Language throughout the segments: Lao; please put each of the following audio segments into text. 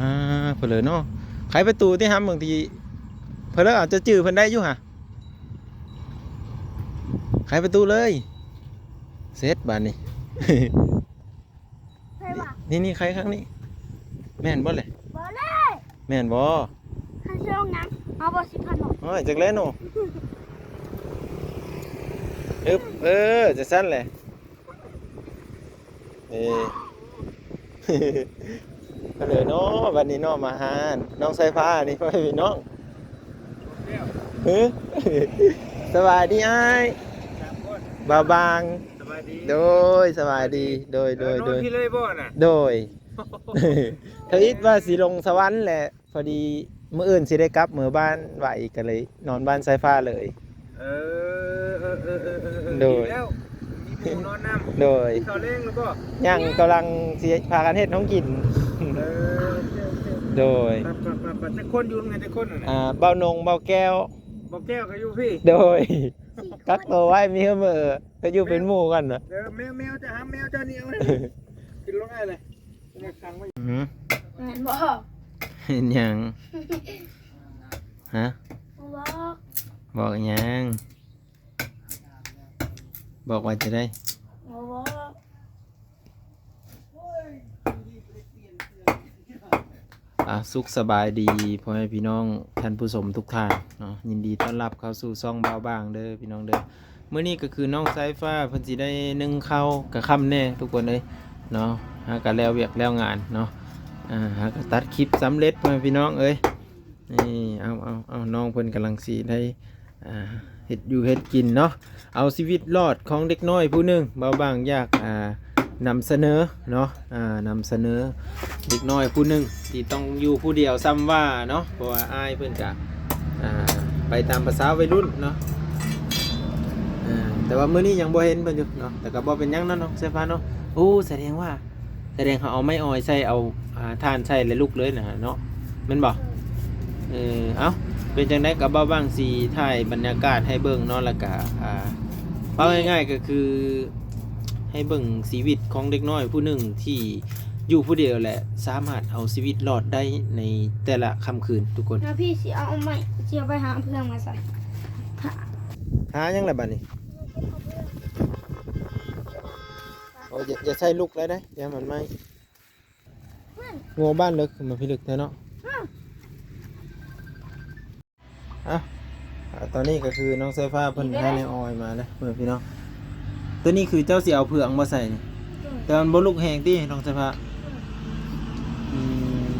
ອ່າ ເພິ່ນເລີຍເນາະ ໄຂປະຕູຕິ ຫາເບິ່ງທີ່ເພິ່ນເລີຍ. ເອົາ ເຈົ້າຈື່ເພິ່ນໄດ້ຢູ່ຫະ ໄຂປະຕູເລີຍ. ເສັດບາດນີ້ ໃຜວະ? ນີ້ ນີ້ ໄຂຂ້າງນີ້ ແມ່ນບໍ່ແຫຼະ? ບໍ່ເລີຍ ແມ່ນບໍ່? ຄັນຊິລົງຫຍັງ? ເອົາບໍ່ ສິບພັນບໍ່? ໂອ້ຍ ຈັກແຫຼະເນາະ. ອຶບ ເອີ ຈັ່ງຊັ້ນແຫຼະ. ເອີ ເລີຍເນາະ ບັດນີ້ເນາະ ມາຫານ້ອງສາຍຟ້ານີ້ ພໍ່ແມ່ພີ່ນ້ອງ. ຫື ສະບາຍດີອ້າຍ ບ່າວບາງ. ສະບາຍດີ. ໂດຍ ສະບາຍດີ. ໂດຍ ໂດຍ ໂດຍ. ນອນພີ້ເລີຍບໍ່ນະ? ໂດຍ. ທຳອິດວ່າຊິລົງສະຫວັນແຫຼະ ພໍດີມື້ອື່ນຊິໄດ້ກັບເມືອບ້ານໄວ ກໍເລີຍນອນບ້ານສາຍຟ້າເລີຍ. ເອີ ເອີ ໂດຍ ດີແລ້ວ ມີໝູ່ນອນນຳ. ໂດຍ. ກິນເຂົ້າແລງແລ້ວບໍ່? ຍັງ ກຳລັງຊິພາກັນເຮັດຂອງກິນ. ເອີ ໂອເຄ ໂອເຄ. ໂດຍ. ໄປໆໆ ຈັກຄົນຢູ່ນຳກັນ ຈັກຄົນນະ? ອ່າ ບ່າວນົງ ບ່າວແກ້ວ. ບ່າວແກ້ວກໍຢູ່ພີ້? ໂດຍ. ກັກໂຕໄວ້ ມີເຮີເມີ ກໍຢູ່ເປັນໝູ່ກັນນະ. ເອີ ແມວ ແມວ ຈະຫາແມວເຈົ້ານີ້ເອົາ ກິນລົງໄອ້ເລີຍ. ອືມ ແມ່ນບໍ່? ເຮັດຫຍັງ? ຮະ? ບໍ່ບອກ. ບອກຫຍັງ? ບອກວ່າຈັ່ງໃດ? ບໍ່ບອກ. ອ່າ ສຸກສະບາຍດີພໍ່ແມ່ພີ່ນ້ອງທ່ານຜູ້ຊົມທຸກທ່ານເນາະ, ຍິນດີຕ້ອນຮັບເຂົ້າສູ່ຊ່ອງບ່າວບາງເດີພີ່ນ້ອງເດີ. ມື້ນີ້ກໍຄືນ້ອງສາຍຟ້າເພິ່ນຊິໄດ້ໜຶ້ງເຂົ້າກະຄ່ຳແດ່ທຸກຄົນເອີຍເນາະ. ຫາກະແລ້ວວຽກແລ້ວງານເນາະ, ອ່າ ຫາກະຕັດຄລິບສຳເລັດ ພໍ່ແມ່ພີ່ນ້ອງເອີຍ. ນີ້ ເອົາ ເອົາ ເອົາ ນ້ອງເພິ່ນກຳລັງຊິໄດ້ ອ່າ ເຮັດຢູ່ເຮັດກິນເນາະ, ເອົາຊີວິດລອດຂອງເດັກນ້ອຍຜູ້ໜຶ່ງ ບ່າວບາງຢາກ ອ່າ ນຳສະເໜີເນາະ, ອ່າ ນຳສະເໜີເດັກນ້ອຍຜູ້ໜຶ່ງທີ່ຕ້ອງຢູ່ຜູ້ດຽວຊ່ຳວ່າເນາະ, ເພາະວ່າອ້າຍເພິ່ນກະ ອ່າ ໄປຕາມພາສາໄວລຸ້ນເນາະ. ອ່າ ແຕ່ວ່າມື້ນີ້ຍັງບໍ່ເຫັນເພິ່ນຢູ່ເນາະ, ແຕ່ກໍບໍ່ເປັນຫຍັງເນາະ ນ້ອງສາຍຟ້າເນາະ. ໂອ້ ສະແດງວ່າ ສະແດງເຮົາເອົາໄມ້ອອຍໃສ່ ເອົາ ອ່າ ຖ່ານໃສ່ແລ້ວລຸກເລີຍນະເນາະ ແມ່ນບໍ່? ເອີ ເອົ້າ ເປັນຈັ່ງໃດກໍບ່າວບາງຊິຖ່າຍບັນຍາກາດໃຫ້ເບິ່ງເນາະ, ແລ້ວກະ ອ່າ ເວົ້າງ່າຍໆກໍຄືໃຫ້ເບິ່ງຊີວິດຂອງເດັກນ້ອຍຜູ້ໜຶ່ງທີ່ຢູ່ຜູ້ດຽວ ແລະ ສາມາດເອົາຊີວິດລອດໄດ້ໃນແຕ່ລະຄ່ຳຄືນທຸກຄົນ. ແລ້ວພີ່ຊິເອົາໄມ້ ຊິເອົາໄປຫາເຟືອງມາໃສ່ ຫາຫຍັງລະບາດນີ້? ໂອ້ຍ ຢ່າ ຢ່າໃສ່ລຸກເລີຍເດ້ ຢ້ານມັນໄໝ້. ງົວບ້ານເລິກ ມາພິລຶກແທ້ເນາະ. ອ່ະ ອ່ະ ຕອນນີ້ກໍຄືນ້ອງສາຍຟ້າເພິ່ນຫາແນວອອຍມາເດ້ ເພື່ອນພີ່ນ້ອງ. ຕົວນີ້ຄືເຈົ້າຊິເອົາເຟືອງມາໃສ່ນີ້ ແຕ່ມັນບໍ່ລຸກແຮງຕິ ນ້ອງສາຍຟ້າ? ອືມ.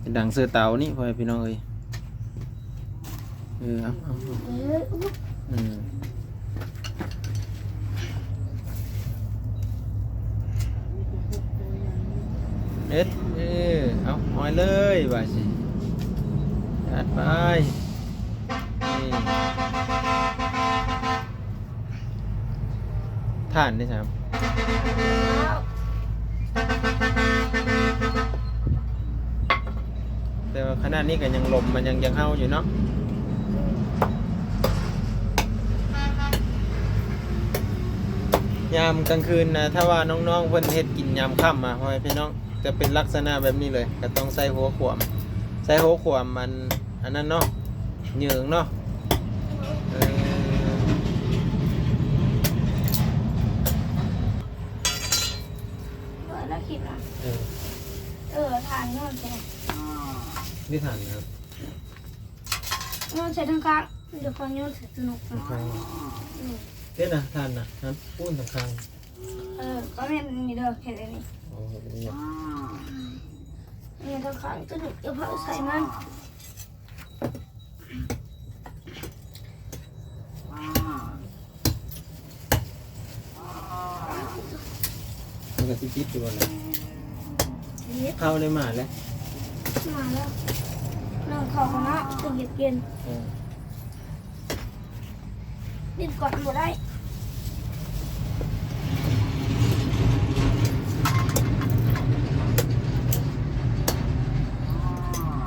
ເປັນດັງເສືອເຕົານີ້ ພໍ່ແມ່ພີ່ນ້ອງເອີຍ. ເອີ ເອົາ ເອົາ ເອົາ ເອີ ອືມ ເຮັດ ເອີ ເອົາ ອອຍເລີຍ ບາດນີ້ ຈັດໄປ ນີ້. ຖ່ານເດ້ ແຕ່ວ່າຂະໜາດນີ້ກໍຍັງ ລົມມັນຍັງ ຍັງເຫົ່າຢູ່ເນາະ. ຍາມກາງຄືນນະ ຖ້າວ່ານ້ອງໆເພິ່ນເຮັດກິນຍາມຄ່ຳມາ ພໍ່ແມ່ພີ່ນ້ອງ ຈະເປັນລັກສະນະແບບນີ້ເລີຍ, ກໍຕ້ອງໃສ່ຫົວຂວາມ ໃສ່ຫົວຂວາມ ອັນ ອັນນັ້ນເນາະ ເຫຍີງເນາະ. ເອີ ເອີ ແລ້ວຄິດວ່າ ເອີ ເອີ ຖ່ານຍ້ອນໃສ່ ນີ້ຖ່ານນະ ຍ້ອນໃສ່ທາງຂ້າງ ດຽວຂ້ອຍຍ້ອນໃສ່ຕົວນົກ ທາງຂ້າງ ອືມ ເດ້ນະ ຖ່ານນະ ຫັ້ນ ປູນທາງຂ້າງ. ເອີ ກໍແມ່ນນີ້ເດີ ເຮັດອັນນີ້ ອໍ ເຮັດອັນນີ້ ນີ້ທາງຂ້າງຕົວນີ້ ດຽວເຜົາໃສ່ມັນ ມັນກໍຊິຕິດຢູ່ຫັ້ນແຫຼະ ຕິດ ເຂົ້າໄດ້ມາແລ້ວ ມາແລ້ວ ໜຶ່ງເຂົ້າເນາະ ຕ້ອງເຮັດກິນ ເອີ. ດິນກ່ອນບໍ່ໄດ້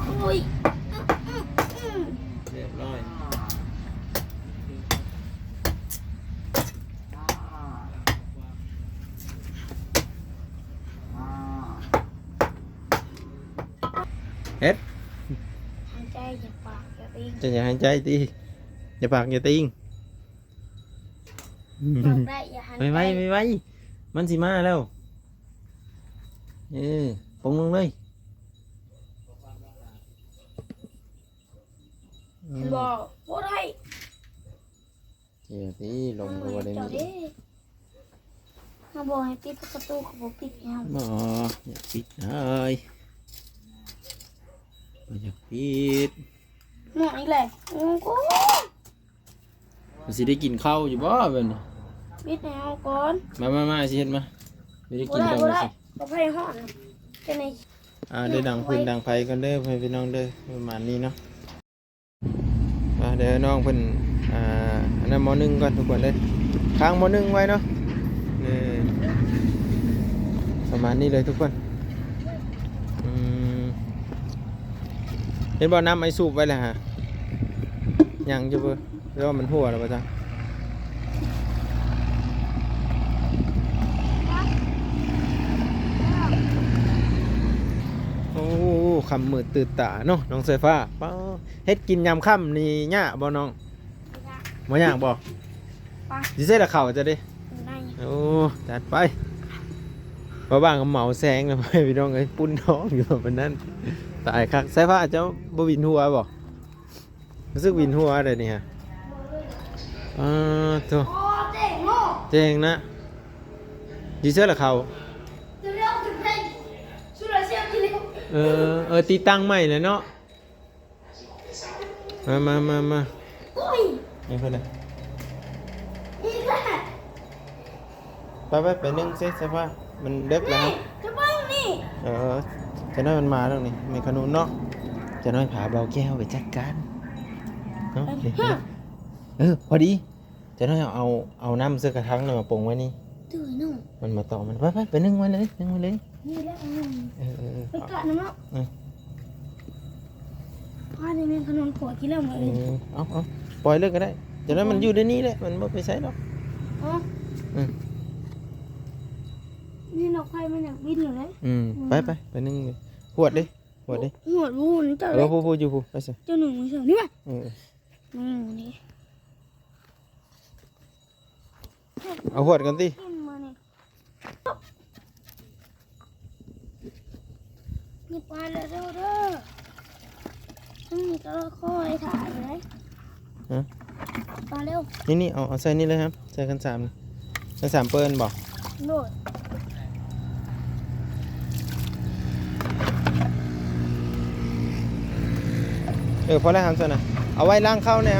ໂອ້ຍ ຮຽບຮ້ອຍ. ເຮັດ ຫາຍໃຈ ຢ່າປາກ ຢ່າຕີງ ເຈົ້າຢ່າຫາຍໃຈຕິ ຢ່າປາກ ຢ່າຕີງ ອືມ ບອກໄດ້ ຢ່າຫາຍໃຈ ໄວໆ ໄວໆ ມັນຊິມາແລ້ວ ເອີ ປົງລົງເລີຍ ອືມ ບໍ່ ບໍ່ໄດ້ ເຈົ້າຕິ ລົມກໍບໍ່ໄດ້ມີ ເຮົາບອກໃຫ້ປິດປະຕູ ເຂົາບໍ່ປິດໃຫ້ເຮົາ ບໍ່ ຢ່າປິດເອີຍ ບໍ່ຢາກປິດ ໝໍ້ອີກແລ້ວ ໂອ້ໂຫ ມັນຊິໄດ້ກິນເຂົ້າຢູ່ບໍ່ບັດນີ້ ປິດໃຫ້ເຮົາກ່ອນ ມາໆໆ ຊິເຮັດມາ ຊິໄດ້ກິນເຂົ້າ ບໍ່ໄດ້ ບໍ່ໄດ້ ບໍ່ໄດ້ ບໍ່ໄດ້ ໄຟຮ້ອນ ຈັ່ງໃດ ອ່າ ໄດ້ດັງຟືນດັງໄຟກ່ອນເດີ ພໍ່ແມ່ພີ່ນ້ອງເດີ ປະມານນີ້ເນາະ. ອ່າ ດຽວນ້ອງເພິ່ນ ອ່າ ອັນນັ້ນໝໍ້ໜຶ້ງກ່ອນທຸກຄົນເດີ ຄ້າງໝໍ້ໜຶ້ງໄວ້ເນາະ ເອີ ປະມານນີ້ເລີຍທຸກຄົນ ອືມ ເຫັນບໍ່ ນ້ຳໄອ້ສູບໄວ້ແລ້ວຫາ ຍັງຢູ່ບໍ່ ຫຼືວ່າມັນຮົ່ວແລ້ວບໍ່ຈັກ ໂອ້ ຄ່ຳມືດຕື່ນຕາເນາະ ນ້ອງສາຍຟ້າ ປາ ເຮັດກິນຍາມຄ່ຳນີ້ຍາກບໍ່ນ້ອງ? ບໍ່ຍາກບໍ່? ໄປ ຢູ່ໃສລະເຂົ້າເຈົ້າເດ? ຢູ່ໃນ ໂອ້ ຈັດໄປ ບ່າວບ້ານກໍເໝົາແຊງແລ້ວ ພີ່ນ້ອງເອີຍ ປຸ້ນທ້ອງຢູ່ປານນັ້ນ ຕາຍຄັກ ສາຍຟ້າເຈົ້າບໍ່ວິນຫົວບໍ່? ຮູ້ສຶກວິນຫົວໄດ໋ນີ້ຮະ ປາໂທ້ ໂອ້ ເຈັງເນາະ ເຈັງນະ ຢູ່ໃສລະເຂົ້າ? ເອີ ເອີ ຕິດຕັ້ງໃໝ່ແລ້ວເນາະ ມາ ມາ ມາ ມາ ໂອ້ຍ ນີ້ເພິ່ນນະ ອີກແລ້ວ ໄປ ໄປ ໄປໜຶ້ງຊິ ສາຍຟ້າ ມັນເດິກແລ້ວ ນີ້ ຈະເບິ່ງນີ້ ເອີ ຈັກໜ້ອຍມັນມາດອກນີ້ ແມ່ຂະໜູນເນາະ ຈັກໜ້ອຍພາບ່າວແກ້ວໄປຈັດການເນາະ ເອີ ພໍດີ ຈັກໜ້ອຍເອົາ ເອົາ ເອົານ້ຳໃສ່ກະທັງນັ້ນມາປົງໄວ້ນີ້ ເອີເນາະ ມັນມາຕອມມັນ ໄປ ໄປ ໄປໜຶ້ງໄວ້ເລີຍ ໜຶ້ງໄວ້ເລີຍ ນີ້ແຫຼະ ເອີ ເອີ ເອີ ໄປກະນຳເນາະ ເອີ ພາແມ່ຂະໜູນຂົວກິນແລ້ວມື້ອື່ນ ເອີ ເອົາ ເອົາ ປ່ອຍເລີຍກໍໄດ້ ຈັ່ງໃດມັນຢູ່ໃນນີ້ແຫຼະ ມັນບໍ່ໄປໃສດອກ ເອີ ອືມ ນີ້ນອກໄຟມັນຢາກບິນຢູ່ເດ້ ອືມ ອືມ ໄປ ໄປ ໄປໜຶ້ງເລີຍ ຫວດເດ້ ຫວດເດ້ ຫວດ ຫວດເຈົ້າ ເອີ ເດ້ ຜູ້ ຜູ້ ຢູ່ຜູ້ ໄປຊະ ເຈົ້າໜຶ້ງໃສ່ນີ້ວະ ເອີ ນີ້ ເອົາຫວດກັນຕິ ກິນມື້ນີ້ ນີ້ໄປແລ້ວເດີ ເດີ ອືມ ກໍຄອຍຖ່າຍຢູ່ເດ້ ຮະ ມາເລັວ ນີ້ໆ ເອົາ ເອົາໃສ່ນີ້ເລີຍ ໃສ່ຄັນສາມ ໃສ່ສາມເປີນບໍ່? ໂດຍ ເອີ ພໍແລ້ວ ຫັ້ນຊັ້ນນະ ເອົາໄວ້ລ້າງເຂົ້າແດ່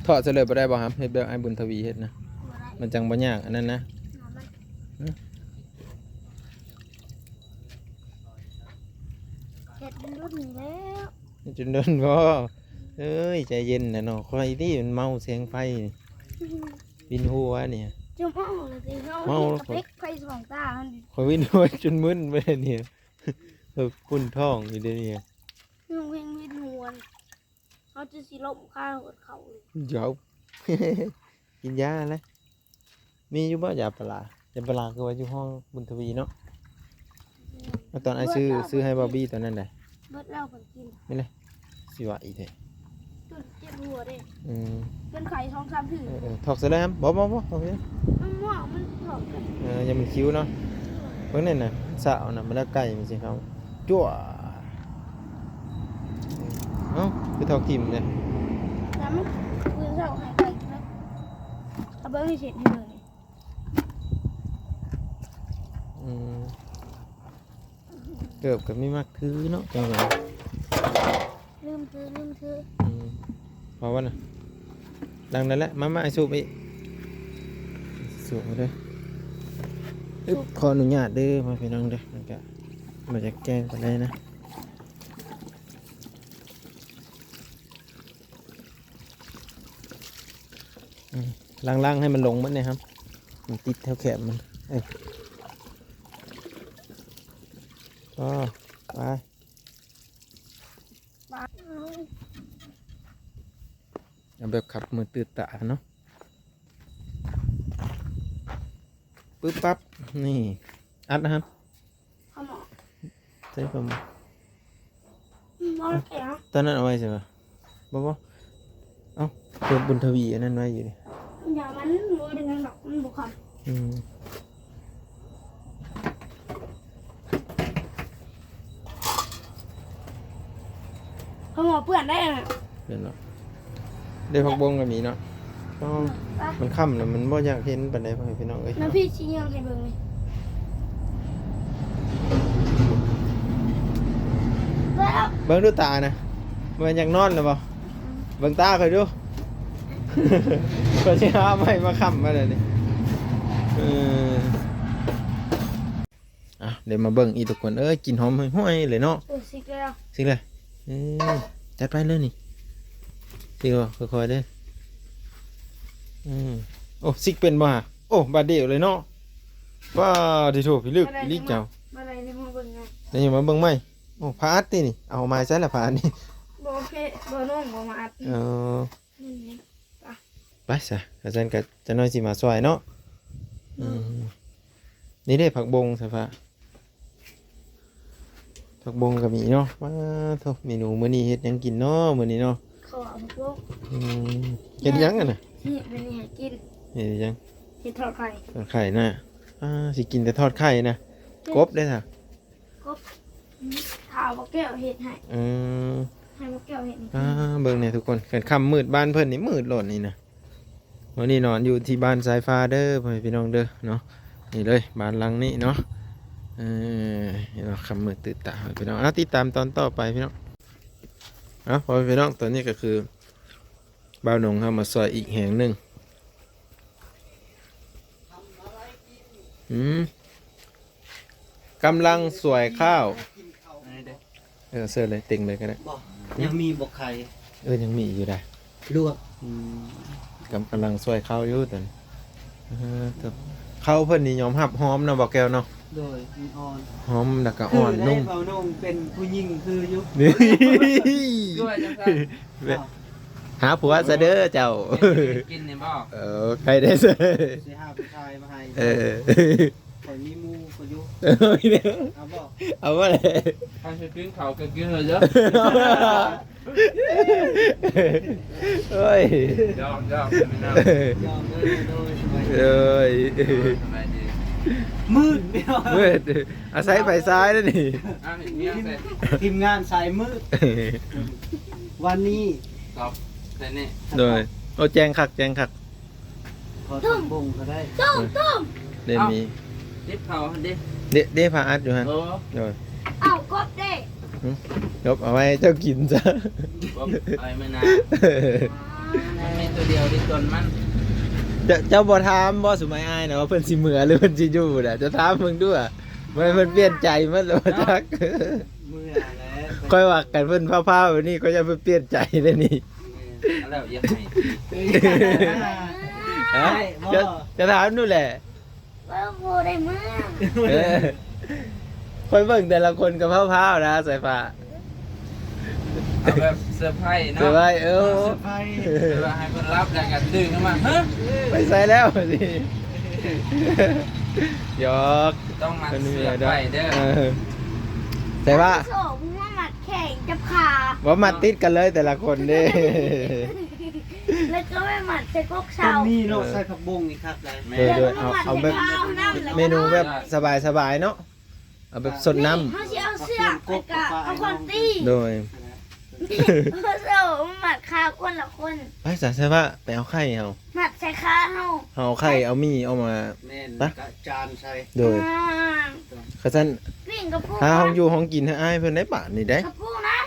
ຖອດໃສ່ເລີຍບໍ່ໄດ້ບໍ່? ເຮັດແບບອ້າຍບຸນທະວີເຮັດນະ ບໍ່ໄດ້ ມັນຈັ່ງບໍ່ຍາກ ອັນນັ້ນນະ ບໍ່ໄດ້ ຫຶ? ເຮັດຈົນດົນນີ້ແລ້ວ ເຮັດຈົນດົນບໍ່? ເອີຍ ໃຈເຢັນນະນ້ອງ ຂ້ອຍນີ້ມັນເມົາແສງໄຟນີ້ ວິນຫົວນີ້ ຈະເມົາແລ້ວຕິ ເມົາ ເມົາແລ້ວ ເປັກໄຟສອງຕາຫັ້ນ ຂ້ອຍວິນຫົວຈົນມຶນໄປນີ້ ເອີ ປຸ້ນທ້ອງຢູ່ເດນີ້ ຍັງເວັງວິນຫົວ ເຮົາຈະຊິລົ້ມຄາຫົວເຂົ້າເລີຍ ດຽວ ກິນຢາແຫຼະ ມີຢູ່ບໍ່ຢາປາລາ? ຢາປາລາຄືວ່າຢູ່ຫ້ອງບຸນທະວີເນາະ ອືມ ແລ້ວຕອນອ້າຍຊື້ ເບິດແລ້ວ ຊື້ໃຫ້ບາວບີຕອນນັ້ນໃດ ເບິດແລ້ວເພິ່ນກິນ ນີ້ແຫຼະ ຊິວ່າອີກແທ້ ຈົນເຈັບຫົວເດ້ ອືມ ເປັນໄຂ້ສອງສາມມື້ ເອີໆ ຖອກໃສ່ເລີຍ ບໍ່ ບໍ່ ບໍ່ ຖອກໃສ່ ມັນມ່ວງ ມັນຖອກ ເອີ ຢ່າມັນຄິວເນາະ ເບິ່ງແນ່ນະ ສາວນະ ມັນລະໄກ່ມັນຊິເຂົ້າ ຈົວ ເອົ້າ ຄືຖອກຖິ້ມເດ້ ແລ້ວມັນຄືເຊົາໃຫ້ໄປນະ ເອົາເບິ່ງໃຫ້ເສັດໃຫ້ເບິ່ງນີ້ ອືມ ເກີບກໍມີມັກຖືເນາະ ເຈົ້າກໍ ລືມຖື ລືມຖື ອືມ ພໍບໍ່ນະ? ຫຼັງນັ້ນແຫຼະ ມາ ມາ ໃຫ້ສູບອີກ ສູບເອົາເດີ ອຶບ ຂອອະນຸຍາດເດີ ພໍ່ແມ່ພີ່ນ້ອງເດີ ມັນກະບໍ່ຢາກແຈ້ງປານໃດນະ ອືມ ລ້າງໆ ໃຫ້ມັນລົງໝົດແນ່ ມັນຕິດແຖວແຄມມັນ ເອີ ພໍ ໄປ. ໄປ ບບຂັບມືດຕື່ນຕາເນາະ ປຶບປັບ ນີ້ ອັດນະ ເອົາໝໍ້ ໃສ່ປາໝໍ້ ອືມ ເອົາແລ້ວແກະເອົາ ຕອນນັ້ນເອົາໄວ້ໃສວະ? ບໍ່ ບໍ່ ເອົ້າ ເພິ່ນບຸນທະວີອັນນັ້ນໄວ້ຢູ່ນີ້ ຢ່າ ມັນບໍ່ໄດ້ຫຍັງດອກ ມັນບໍ່ຄັນ ອືມ ເອົາໝໍ້ເປື້ອນໄດ້ນະ ເປື້ອນເນາະ ເດ້ ຜັກບົງກໍມີເນາະ ອໍ ໄປ ມັນຄ່ຳແລ້ວ ມັນບໍ່ຢາກເຫັນປານໃດ ພໍ່ແມ່ພີ່ນ້ອງເອີຍ ນ້ຳພຣິກຊິຍ່າງໃຫ້ເບິ່ງນີ້ ເບິ່ງດູຕານະ ບໍ່ແມ່ນຢາກນອນແລ້ວບໍ່? ອືມ ເບິ່ງຕາຂ້ອຍດູ ຂ້ອຍຊິຫາໄມ້ມາຄ້ຳມາແລ້ວນີ້ ເອີ ອ່ະ ດຽວມາເບິ່ງອີກທຸກຄົນເອີຍ ກິ່ນຫອມຫວຍໆເລີຍເນາະ ເອີ ຊິກແລ້ວ ຊິກແລ້ວ ເອີ ຈັດໄປເລີຍນີ້ ຊິກບໍ່? ຄ່ອຍໆເດີ ອືມ ໂອ້ ຊິກເປັນບໍ່ຫະ? ໂອ້ ບາດດຽວເລີຍເນາະ ປາດໂທ້ ພິລຶກອີ່ຫຼີເຈົ້າ ມາໄດ້ ມາເບິ່ງໃໝ່ ໄດ້ມາເບິ່ງໃໝ່ ໂອ້ ຜ້າອັດຕິນີ້ ເອົາມາໃສລະຜ້າອັດນີ້? ບໍ່ ເພ ບໍ່ ນ້ອງບໍ່ມາອັດ ເອີ ນີ້ ໄປຊະ ຄັນຊັ້ນກໍຈັກໜ້ອຍຊິມາຊ່ອຍເນາະ ອືມ ນີ້ເດ້ ຜັກບົງສາຍຟ້າ ຜັກບົງກໍມີເນາະ ປາດໂທ້ ເມນູມື້ນີ້ເຮັດຫຍັງກິນເນາະ ມື້ນີ້ເນາະ ເຂົ້າເອົາຜັກບົງ ອືມ ເຮັດຫຍັງຫັ້ນນະ? ເຮັດແບບນີ້ໃຫ້ກິນ ເຮັດຫຍັງ? ເຮັດທອດໄຂ່ ທອດໄຂ່ນະ ອ່າ ຊິກິນແຕ່ທອດໄຂ່ນະ ກົບເດ້ຊະ? ກົບ ຖ້າບໍ່ແກ້ວເຮັດໃຫ້ ອືມ ໃຫ້ບໍ່ແກ້ວເຮັດໃຫ້ ອ່າ ເບິ່ງແດ່ທຸກຄົນ ຄັນຄ່ຳມືດບ້ານເພິ່ນນີ້ມືດໂລດນີ້ນະ ມື້ນີ້ນອນຢູ່ທີ່ບ້ານສາຍຟ້າເດີ ພໍ່ແມ່ພີ່ນ້ອງເດີເນາະ ນີ້ເລີຍ ບ້ານຫຼັງນີ້ເນາະ ເອີ ເຫັນບໍ່ ຄ່ຳມືດຕື່ນຕາ ພີ່ນ້ອງ ເອົາ ຕິດຕາມຕອນຕໍ່ໄປພີ່ນ້ອງ ເອົາ ພໍ່ແມ່ພີ່ນ້ອງ ຕອນນີ້ກໍຄື ບ່າວໜົງເຮົາມາຊ່ອຍອີກແຮງໜຶ່ງ ອືມ ກຳລັງສວຍຂ້າວ ເອີ ເຊີນເລີຍ ເຕັງເລີຍກໍໄດ້ ບໍ່ ຍັງມີບໍ່ໄຂ່ ເອີ ຍັງມີຢູ່ໄດ໋ ລວກ ອືມ ກຳ ກຳລັງສວຍເຂົ້າຢູ່ຕອນນີ້ ເອີ ເຂົ້າເພິ່ນນີ້ຍອມຮັບຫອມເນາະ ບໍ່ແກ້ວເນາະ ໂດຍ ມັນອ່ອນ ຫອມແລ້ວກໍອ່ອນນຸ່ມ ຄືໄດ້ເວົ້ານ້ອງເປັນຜູ້ຍິງຄືຢູ່ ນີ້ ຄືວ່າຈັ່ງຊັ້ນ ຫາຜົວຊະເດີເຈົ້າ ກິນນີ້ບໍ່ ເອີ ໃຜໄດ້ ຊິຫາຜູ້ຊາຍມາໃຫ້ ເອີ ຂ້ອຍມີໝູ່ຂ້ອຍຢູ່ ເອົາບໍ່ ເອົາບໍ່ແຫຼະ ໃຜຊິກິນເຂົ້າກໍກິນເລີຍເດີ ໂອ້ຍ ຢອກໆ ຍອມເດີ ໂດຍ ສະບາຍດີ ໂດຍ ສະບາຍດີ ມືດ ມືດ ອາໄສໄຟສາຍເດ້ນີ້ ອ່າ ທີມງານສາຍມືດ ວັນນີ້ ຕອບໃສ່ນີ້ ໂດຍ ໂອ້ ແຈ້ງຄັກ ແຈ້ງຄັກ ຂໍຕົມບົງກໍໄດ້ ຕົ້ມ ຕົ້ມ ເດ້ ເອົ້າ ມີ ຕິບເຂົາຫັ້ນເດ້ ເດ້ ເດ້ ຜ້າອັດຢູ່ຫັ້ນ ໂອ້ ໂດຍ ເອົາກົບເດ້ ຫຶ ຈົບ ເອົາໄວ້ເຈົ້າກິນຊະ ກົບ ເອົາໄວ້ມື້ໜ້າ ມັນມີຕົວດຽວທີ່ຕົນມັນ ເຈົ້າ ເຈົ້າບໍ່ຖາມບໍ່ ສຸໄມອ້າຍນະ ວ່າເພິ່ນຊິເມືອຫຼືເພິ່ນຊິຢູ່ນະ ເຈົ້າຖາມເບິ່ງດູ ວ່າເພິ່ນປ່ຽນໃຈໝົດແລ້ວບໍ່ຈັກ ເມືອແລ້ວ ຂ້ອຍວ່າກັນເພິ່ນພ້າວໆແບບນີ້ ຂ້ອຍຢ້ານເພິ່ນປ່ຽນໃຈເດ້ນີ້ ແມ່ນ ແລ້ວຢ່າໃຫ້ ຮະ ເຈົ້າ ເຈົ້າຖາມດູແຫຼະ ວ່າບໍ່ໄດ້ມາ ເອີ ຂ້ອຍເບິ່ງແຕ່ລະຄົນກໍພ້າວໆນະ ສາຍຟ້າ ເອົາແບບເຊີໄພເນາະ ເຊີໄພ ເອີ ເຊີໄພ ແບບວ່າໃຫ້ເພິ່ນຫຼັບແລ້ວກໍຕື່ນຂຶ້ນມາ ຮະ ໄປໃສແລ້ວ ຢອກ ຕ້ອງມັດເຊືອກໄວ້ເດີ ເອີ ແຕ່ວ່າ ໂຊ ມຶງມາມັດແຂນຈັບຂາ ບໍ່ມັດຕິດກັນເລີຍແຕ່ລະຄົນເດ້ ແລ້ວກໍໄປມັດໃສ່ກົກເສົາ ຕ້ອງມີເນາະ ເອີ ໃສ່ຜັກບົງນີ້ຄັກຫຼາຍ ແມ່ນ ເອີ ເອົາ ເອົາແບບ ເມນູແບບສະບາຍໆເນາະ ເອົາແບບສົດນ້ຳ ເຮົາຊິເອົາເຊືອກ ແລ້ວກໍເອົາຄ້ອນຕີ ໂດຍ ເອົາໂສ້ມາມັດຂາຄົນລະຄົນ ໄປຊະ ໃສ່ວ່າໄປເອົາໄຂ່ເຮົາ ມັດໃສ່ຂາເຮົາ ເຮົາເອົາໄຂ່ ເອົາໝີ່ອອກມາ ແມ່ນ ໄປ ກະຈານໃສ່ ໂດຍ ອ່າ ຄັນຊັ້ນ ປີ້ງກະປູ ຫາຫ້ອງຢູ່ຫ້ອງກິນໃຫ້ອ້າຍເພິ່ນໄດ້ບາດນີ້ໄດ໋ ກະປູນະ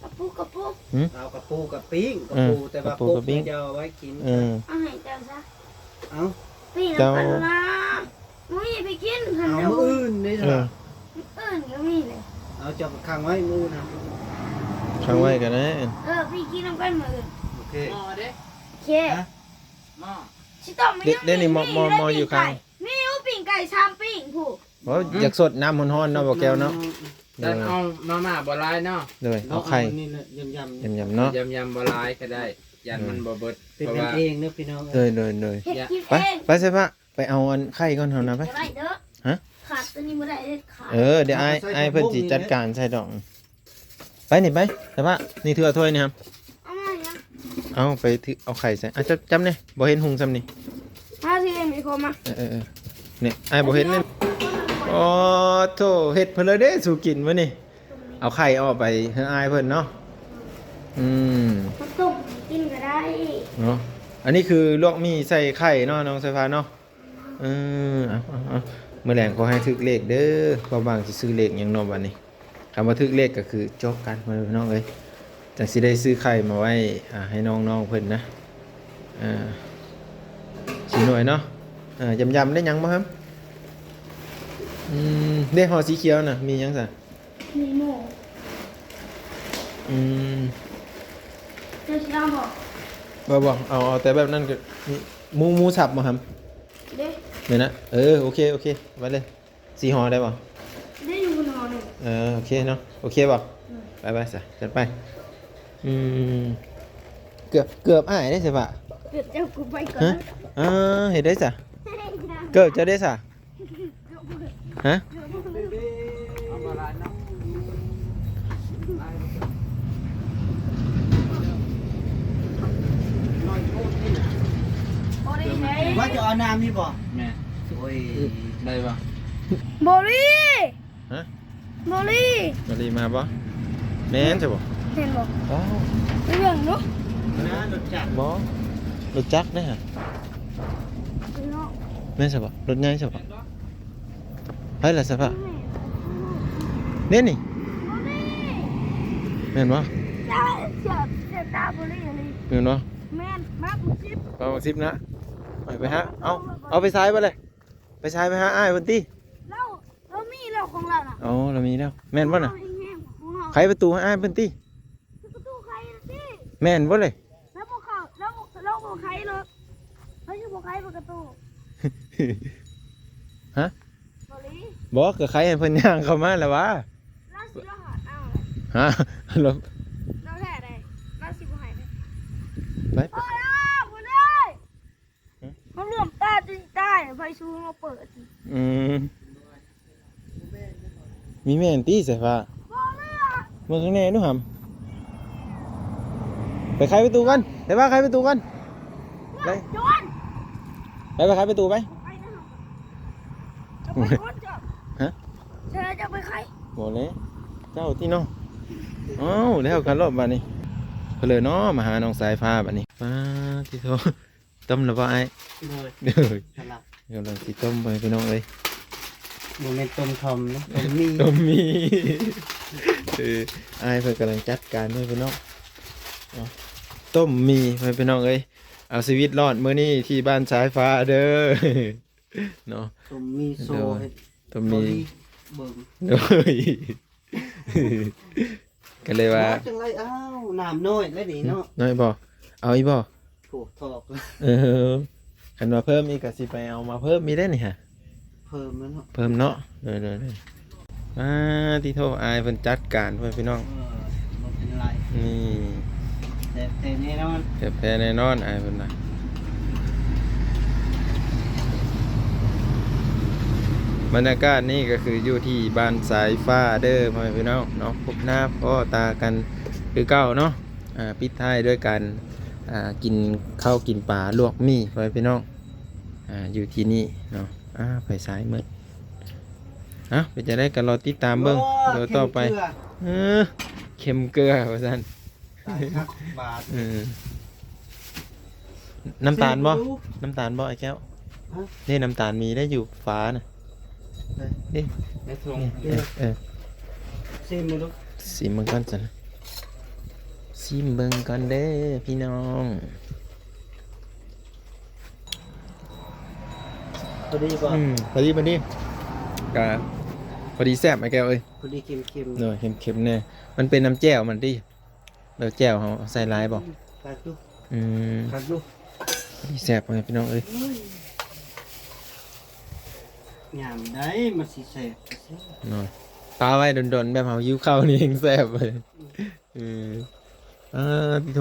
ກະປູ ກະປູ ຫຶ ເອົາກະປູກະປີ້ງ ກະປູ ເອີ ແຕ່ວ່າກົກມັນຢ່າເອົາໄວ້ກິນ ເອີ ເອົາໃຫ້ເຈົ້າຊະ ເອົາ ປີ້ງ ເຈົ້າ ນຳກັນນະ ມື້ນີ້ໄປກິນ ເອົາມື້ອື່ນເດ້ ເອີ ມື້ອື່ນກໍມີເດ້ ເອົາເຈົ້າກໍຂັງໄວ້ມື້ອື່ນນະ ຂັງໄວ້ກໍໄດ້ ເອີ ໄປກິນນຳກັນມື້ອື່ນ ໂອເຄ ໝໍ້ເດ້ ໂອເຄ ຮະ ໝໍ້ ຊິຕ້ອງໄປ ເດ້ ນີ້ໝໍ້ ໝໍ້ ໝໍ້ຢູ່ຂ້າງ ມີຢູ່ປີ້ງໄກ່ສາມປີ້ງພຸ້ນ ໂອ້ ຢາກສົດນ້ຳຮ້ອນໆເນາະ ບໍ່ແກ້ວເນາະ ແລ້ວເອົາມາມ່າບໍ່ຫຼາຍເນາະ ໂດຍ ເອົາໄຂ່ ເອົາອັນນີ້ແຫຼະ ຢຳໆ ຢຳໆເນາະ ຢຳໆບໍ່ຫຼາຍກໍໄດ້ ຢ້ານມັນບໍ່ເບິດ ເປັນກັນເອງເດີພີ່ນ້ອງ. ໂດຍ ໂດຍ ໂດຍ ເຮັດກິນ ໄປ ເອງ ໄປໃສ່ພະ ໄປເອົາອັນໄຂ່ກ່ອນເຮົານະ ໄປ. ບໍ່ໄດ້ເດີ ຮະ? ຂາດຕົວນີ້ບໍ່ໄດ້ເດ້ ຂາດ. ເອີ ດຽວອ້າຍ ອ້າຍເພິ່ນຊິຈັດການໃສ່ດອກ. ໄປນີ້ໄປ ໃສ່ພະ ນີ້ຖືເອົາຖ້ວຍນີ້ ເອົາມາຫຍັງ? ເອົາໄປຖືເອົາໄຂ່ໃສ່ ອ່ະ ຈັບ ຈັບນີ້ ບໍ່ເຫັນຫຸງຊ່ຳນີ້ ຫາຊິເອງອີກຄົນມາ. ເອີ ເອີ ເອີ ນີ້ອ້າຍບໍ່ເຫັນນີ້. ໂອ້ໂທ້ ເຮັດເພິ່ນເລີຍເດ້ ສູ່ກິນມື້ນີ້. ເອົາໄຂ່ອອກໄປໃຫ້ອ້າຍເພິ່ນເນາະ. ອືມ ມາຕົ້ມກິນກໍໄດ້ເນາະ. ອັນນີ້ຄືລວກໝີ່ໃສ່ໄຂ່ເນາະ ນ້ອງສາຍຟ້າເນາະ. ເອີ ເອົາ ເອົາ ເອົາ ມື້ແລງຂໍໃຫ້ຖືກເລກເດີ. ພໍ່ບາງຊິຊື້ເລກຫຍັງເນາະບັດນີ້. ຄັນບໍ່ຖືກເລກກໍຄືຈົບກັນ ພີ່ນ້ອງເອີຍ. ຈັ່ງຊິໄດ້ຊື້ໄຂ່ມາໄວ້ ອ່າ ໃຫ້ນ້ອງໆເພິ່ນນະ. ອ່າ ສີ່ໜ່ວຍເນາະ. ອ່າ ຢຳໆ ໄດ້ຫຍັງບໍ່ຫຳ? ອືມ ເດ້ ຫໍ່ສີຂຽວນະ ມີຫຍັງຊະ? ມີໝູ. ອືມ ເຈົ້າຊິເອົາບໍ່? ບໍ່ ບໍ່ ເອົາ ເອົາແຕ່ແບບນັ້ນກໍມີ. ໝູ ໝູສັບບໍ່ຫຳ? ເດ້ ແມ່ນນະ. ເອີ ໂອເຄ ໂອເຄ ໄປເລີຍ. ສີ່ຫໍ່ໄດ້ບໍ່? ໄດ້ຢູ່ຫໍ່ໜຶ່ງ. ເອີ ໂອເຄເນາະ ໂອເຄບໍ່? ອືມ ໄປໆ ຊະ ຈັດໄປ. ອືມ ເກືອບ ເກືອບອ້າຍເດ້ ສາຍຟ້າ ເກືອບເຈົ້າ ກູໄປກ່ອນ. ຮະ? ເອີ ເຮັດໄດ້ຊະ ເກີບເຈົ້າເດ້ຊະ. ຮະ? ວ່າຈະເອົານ້ຳນີ້ບໍ່? ແມ່ນ. ໂອ້ຍ ໄດ້ບໍ່? ບໍລີ. ຮະ? ບໍລີ ບໍລີມາບໍ່? ແມ່ນຊະບໍ່? ແມ່ນບໍ່? ວ້າວ ໄປເບິ່ງດູ. ນະ ລົດຈັກ ບໍ່ ລົດຈັກເດ້ຫະ. ເນາະ ແມ່ນຊະບໍ່? ລົດໃຫຍ່ຊະບໍ່? ໃຜລະສະພະ ເດ້ນີ້ ບໍ່ມີ. ແມ່ນບໍ່? ເຈົ້າ ເຈົ້າ ເຈົ້າຕາບໍລີອີ່ຫຼີ ແມ່ນບໍ່? ແມ່ນ ມາຫົກສິບ ມາຫົກສິບນະ. ໄປ ໄປຫາ ເອົາ ເອົາໄປສາຍບໍ່ເລີຍ? ໄປສາຍ ໄປຫາອ້າຍເພິ່ນຕິ. ລາວ ລາວມີແລ້ວຂອງລາວນະ. ອໍ ລາວມີແລ້ວ ແມ່ນບໍ່ນະ? ຂອງລາວແຮງ ຂອງລາວ ໄຂປະຕູໃຫ້ອ້າຍເພິ່ນຕິ. ປະຕູໄຂນະຕິ. ແມ່ນບໍ່ເລີຍ? ລາວບໍ່ເຂົ້າ ລາວ ລາວບໍ່ໄຂໂລດ. ໃຜຊິບໍ່ໄຂປະຕູ? ຮະ? ບໍ່ ກໍໄຂໃຫ້ເພິ່ນຍ່າງເຂົ້າມາແລ້ວຫວາ. ລາວຊິລະຫອດເອົາ. ຮະ? ລາວ ລາວແທ້ໃດ ລາວຊິບໍ່ໃຫ້ເດ້. ໄປ ໂອ້ຍ ບໍ່ໄດ້. ຮະ? ເຮົາລວມຕາຈົນຕາຍ ໄຟຊູມາເປີດ. ອືມ ມີແມ່ນຕິສາຍຟ້າ? ບໍ່ເລີຍ. ເບິ່ງຂ້າງໃນດູຫຳ. ໄປໄຂປະຕູກ່ອນ ໄປວ່າໄຂປະຕູກ່ອນ. ໄປ ໂຈນ ໄປ ໄປໄຂປະຕູໄປ. ຮະ? ເຈົ້າໄປໄຂ ບໍ່ແລ້ວ ເຈົ້າຕິເນາະ. ເອົ້າ ແລ້ວກັນລອບບາດນີ້ ເພິ່ນເລີຍເນາະ ມາຫານ້ອງສາຍຟ້າບາດນີ້. ປາດຕິໂທ. ຕົ້ມແລ້ວບໍ່ອ້າຍ? ໂດຍ ໂດຍ ກຳລັງຊິຕົ້ມໄປພີ່ນ້ອງເອີຍ. ບໍ່ແມ່ນຕົ້ມທອມນະ ຕົ້ມໝີ່ ຕົ້ມໝີ່. ເອີ ອ້າຍເພິ່ນກຳລັງຈັດການໄວ້ພີ່ນ້ອງ. ເອົາ ຕົ້ມໝີ່ໄປພີ່ນ້ອງເອີຍ. ເອົາຊີວິດລອດມື້ນີ້ທີ່ບ້ານສາຍຟ້າເດີເນາະ. ຕົ້ມໝີ່ໂຊ ໂດຍ ໃຫ້ ຕົ້ມໝີ່ ເກົາຫຼີເບິ່ງ. ໂດຍ ກໍເລີຍວ່າ ນ້ອຍຈັ່ງໄລ ອ້າວ ນ້ຳນ້ອຍແລ້ວນີ້ເນາະ. ນ້ອຍບໍ່? ເອົາອີກບໍ່? ໂອ້ ຖອກ. ເອີ ຄັນວ່າເພີ່ມອີກກໍຊິໄປເອົາມາເພີ່ມອີກເດ້ນີ້ຫະ. ເພີ່ມແລ້ວເນາະ ເພີ່ມເນາະ. ໂດຍໆໆ. ອາ ຕິໂທ ອ້າຍເພິ່ນຈັດການເພິ່ນພີ່ນ້ອງ. ເອີ ບໍ່ເປັນໄລ ນີ້ ແຊບແທ້ແນ່ນອນ ແຊບແທ້ແນ່ນອນ ອ້າຍເພິ່ນວ່າ. ບັນຍາກາດນີ້ກໍຄືຢູ່ທີ່ບ້ານສາຍຟ້າເດີ ພໍ່ແມ່ພີ່ນ້ອງເນາະ. ພົບໜ້າພໍ້ຕາກັນຄືເກົ່າເນາະ. ອ່າ ປິດທ້າຍດ້ວຍການ ອ່າ ກິນເຂົ້າກິນປາ ລວກໝີ່ ພໍ່ແມ່ພີ່ນ້ອງ ອ່າ ຢູ່ທີ່ນີ້ເນາະ. ອ່າ ໄຟສາຍມືດ. ເອົ້າ ເປັນຈັ່ງໃດກໍລໍຕິດຕາມເບິ່ງ ໂອ້ ເດີ ຕໍ່ໄປ. ເຄັມເກືອ ເອີ ເຄັມເກືອວ່າຊັ້ນ. ຕາຍຄັກບາດ. ເອີ ນ້ຳຕານບໍ່? ເຊັບຢູ່. ນ້ຳຕານບໍ່ ອ້າຍແກ້ວ? ຮະ? ນີ້ ນ້ຳຕານມີໄດ້ຢູ່ຝານະ. ເອີ ນີ້ ໃນຖົງ ນີ້ ເອີ ເອີ ຊີມເບິ່ງດູ ຊີມເບິ່ງກ່ອນຊັ້ນ ຊີມເບິ່ງກ່ອນເດີພີ່ນ້ອງ. ພໍດີບໍ່? ອືມ ພໍດີ ພໍດີ ກະພໍດີແຊບ ອ້າຍແກ້ວເອີຍ. ພໍດີເຄັມໆ ໂດຍ ເຄັມໆແນ່. ມັນເປັນນ້ຳແຈ່ວມັນຕິ ແລ້ວແຈ່ວເຮົາໃສ່ຫຼາຍບໍ່? ອືມ ຄັກຢູ່ ອືມ ຄັກຢູ່ ພໍດີແຊບ ພໍ່ແມ່ພີ່ນ້ອງເອີຍ. ໂອ້ຍ ຍາມໃດມັນຊິແຊບ ແຊບເນາະ. ປາໄວ້ດົນໆ ແບບເຮົາຫິວເຂົ້ານີ້ແຮງແຊບເລີຍ. ອືມ ເອີ ອ່າ ຕິໂທ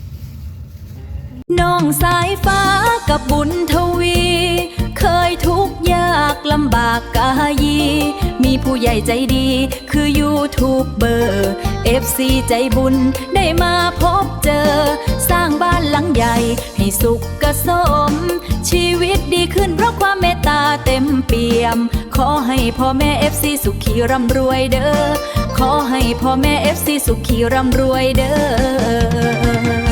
ນ້ອງສາຍຟ້າກັບບຸນທະວີ ເຄີຍທຸກຍາກລຳບາກກາຍ ມີຜູ້ໃຫຍ່ໃຈດີ ຄືຢູທູບເບີ ເອັຟຊີໃຈບຸນໄດ້ມາພົບເຈີ ສ້າງບ້ານຫຼັງໃຫຍ່ໃຫ້ສຸກກະສົມ ຊີວິດດີຂຶ້ນເພາະຄວາມເມດຕາເຕັມປ່ຽມ ຂໍໃຫ້ພໍ່ແມ່ເອັຟຊີສຸຂີຮ່ຳລວຍເດີ ຂໍໃຫ້ພໍ່ແມ່ເອັຟຊີສຸຂີຮ່ຳລວຍເດີ.